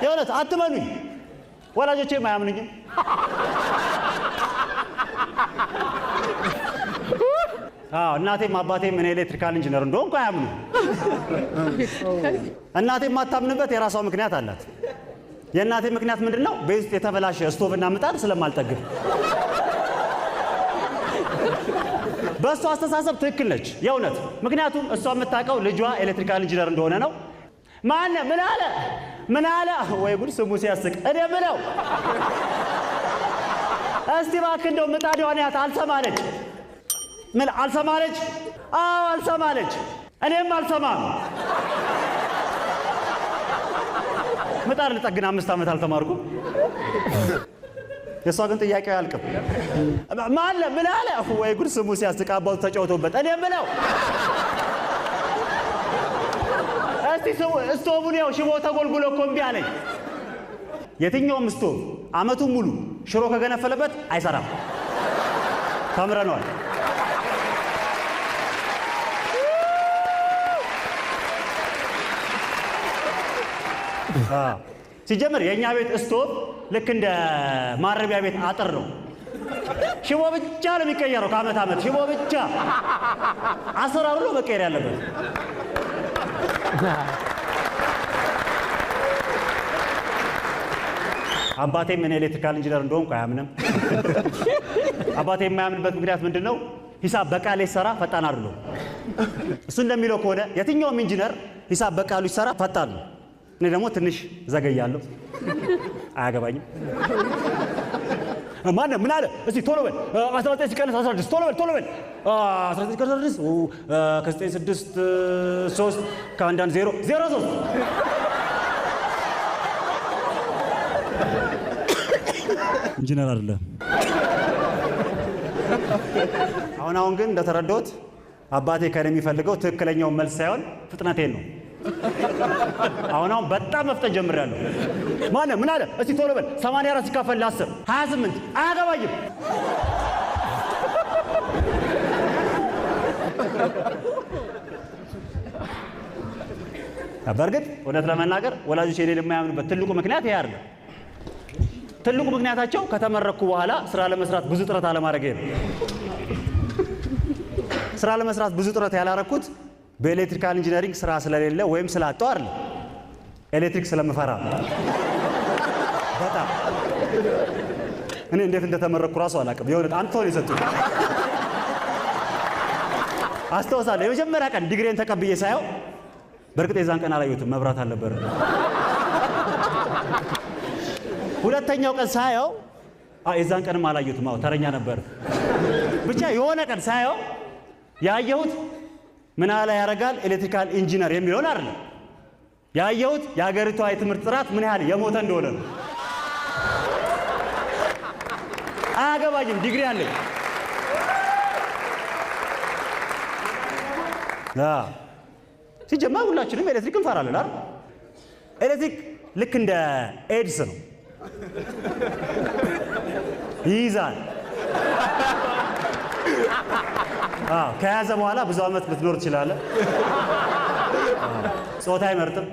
የእውነት አትመኑኝ። ወላጆቼም አያምኑኝም። አዎ እናቴም አባቴም እኔ electrical engineer እንደሆንኩ አያምኑ። እናቴ የማታምንበት የራሷ ምክንያት አላት። የእናቴ ምክንያት ምንድን ነው? ቤት ውስጥ የተበላሸ ስቶቭና ምጣድ ስለማልጠግብ። በእሷ አስተሳሰብ ትክክል ነች፣ የእውነት ምክንያቱም እሷ የምታውቀው ልጇ electrical engineer እንደሆነ ነው። ማነ ምን አለ ምን አለ? ወይ ጉድ! ስሙ ሲያስቅ። እኔ ምለው እስቲ እባክህ እንደው ምጣዷን ያት አልሰማለች። ምን አልሰማለች? አዎ አልሰማለች። እኔም አልሰማም። ምጣድ ልጠግን 5 ዓመት አልተማርኩም። የእሷ ግን ጥያቄው አያልቅም። ማለ ምን አለ? ወይ ጉድ! ስሙ ሲያስቅ። አባቱ ተጫውቶበት። እኔ ምለው እስቲ ስቶቡን ያው ሽቦ ተጎልጉሎ እኮ እምቢ አለኝ። የትኛውም ስቶቭ ዓመቱን ሙሉ ሽሮ ከገነፈለበት አይሰራም። ተምረነዋል። ሲጀምር የእኛ ቤት ስቶቭ ልክ እንደ ማረቢያ ቤት አጥር ነው። ሽቦ ብቻ ነው የሚቀየረው ከዓመት ዓመት ሽቦ ብቻ። አሰራሩ ነው መቀየር ያለበት። አባቴም እኔ electrical engineer እንደሆንኩ አያምንም። አባቴ የማያምንበት ምክንያት ምንድን ነው? ሂሳብ በቃል ሲሰራ ፈጣን አይደለም። እሱ እንደሚለው ከሆነ የትኛውም ኢንጂነር ሂሳብ በቃሉ ሲሰራ ፈጣን ነው። እኔ ደግሞ ትንሽ ዘገያለሁ። አያገባኝም። ማነው ምን አለ? እስቲ ቶሎ በል 19 ሲቀነስ 16 ቶሎ በል ቶሎ በል 19 ሲቀነስ 16 ከ9 6 3 ከ1 1 0 0 3 ኢንጂነር አይደለም። አሁን አሁን ግን እንደተረዳሁት አባቴ ከእኔ የሚፈልገው ትክክለኛውን መልስ ሳይሆን ፍጥነቴን ነው። አሁን አሁን በጣም መፍጠን ጀምሬያለሁ። ማነው ምን አለ? እስቲ ቶሎ በል 84 ሲካፈል ለ10 28 አያገባኝም። በእርግጥ እውነት ለመናገር ወላጆች እኔን የማያምኑበት ትልቁ ምክንያት ይሄ አይደለም። ትልቁ ምክንያታቸው ከተመረኩ በኋላ ስራ ለመስራት ብዙ ጥረት አለማድረጌ ነው። ስራ ለመስራት ብዙ ጥረት ያላረኩት በ electrical engineering ስራ ስለሌለ ወይም ስላጣሁ አይደለም፣ ኤሌክትሪክ ስለምፈራ በጣም። እኔ እንዴት እንደተመረኩ ራሱ አላውቅም። የሆነ አንተው ነው የሰጡኝ። አስታውሳለሁ የመጀመሪያ ቀን ዲግሪን ተቀብዬ ሳየው፣ በእርግጥ የዛን ቀን አላየሁትም፣ መብራት አልነበረ። ሁለተኛው ቀን ሳየው የዛን ቀንም አላየሁትም፣ አዎ ተረኛ ነበር። ብቻ የሆነ ቀን ሳየው ያየሁት ምን አለ ያደርጋል electrical engineer የሚለውን አይደለም። ያየሁት የሀገሪቷ የትምህርት ጥራት ምን ያህል የሞተ እንደሆነ ነው። አያገባኝም፣ ዲግሪ አለኝ። ሲጀመር ሁላችንም ኤሌክትሪክ እንፈራለን አይደል? ኤሌክትሪክ ልክ እንደ ኤድስ ነው፣ ይይዛል። አዎ ከያዘ በኋላ ብዙ ዓመት ልትኖር ትችላለህ። ጾታ አይመርጥም።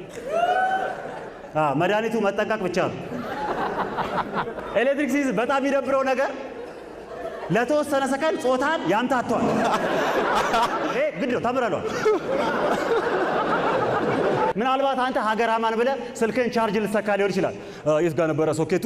አዎ መድኃኒቱ መጠንቀቅ ብቻ ነው። ኤሌክትሪክ ሲይዝ በጣም የሚደብረው ነገር ለተወሰነ ሰከንድ ጾታን ያምታቷል። ይሄ ግድ ነው፣ ተምረኗል። ምናልባት አንተ ሀገር አማን ብለህ ስልክህን ቻርጅ ልትሰካ ሊሆን ይችላል። የት ጋር ነበረ ሶኬቱ?